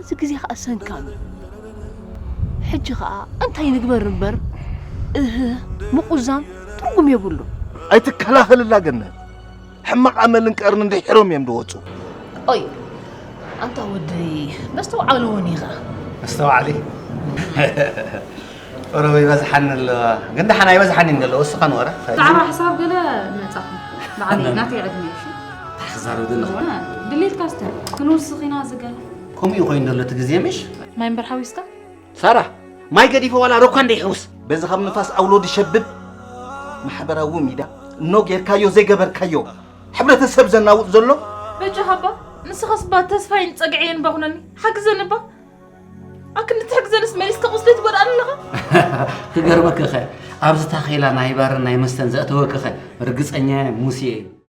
እዚ ግዜ ኸኣ ሰንካም እዩ። ሕጂ ኸኣ እንታይ ንግበር እምበር፣ እህ፣ ምቁዛም ትርጉም የብሉ። ኣይትከላኸልላ ገነት። ሕማቕ ኣመልን ቀርን እንድሕሮም እዮም ዝወፁ። ኦይ፣ ኣንታ ወዲ፣ መስተውዓል እውን ኢኻ። መስተውዓሊ። ኦሮ ይበዝሓኒ ኣሎ። ግን ደሓን ኣይበዝሓኒ እንገሎ፣ ወስኻ ንወረ። ብዛዕባ ሕሳብ ገለ መጻኹ። በዓል ናተይ ዕድመ እዩ፣ እሺ? ታሕዛሩ ግን እዋ፣ ድሌትካ ስተ፣ ክንውስኽ ኢና ዝገለ። ከምኡ እዩ ኮይኑ ዘሎ እቲ ግዜ፣ ምሽ? ማይ እምበር ሓዊስካ? ሳራ፣ ማይ ገዲፈ ዋላ ሮካ እንደ ይሕውስ። በዚ ካብ ንፋስ ኣውሎ ድሸብብ ማሕበራዊ ሚድያ እኖ ጌርካዮ ዘይገበርካዮ ሕብረተሰብ ዘናውጥ ዘሎ። በጃኻ እባ፣ ንስኻስ እባ ተስፋይን ጸግዐይን እባ ኩነኒ፣ ሓግዘኒ እባ። ኣክንዲ ትሕግዘንስ መሊስካ ቁስለይ ትጎድኣኒ ኣለኻ። ክገርመክኸ፣ ኣብዚ ታኼላ ናይ ባርን ናይ መስተን ዘእተወክኸ ርግጸኛ እየ፣ ሙሴ እዩ።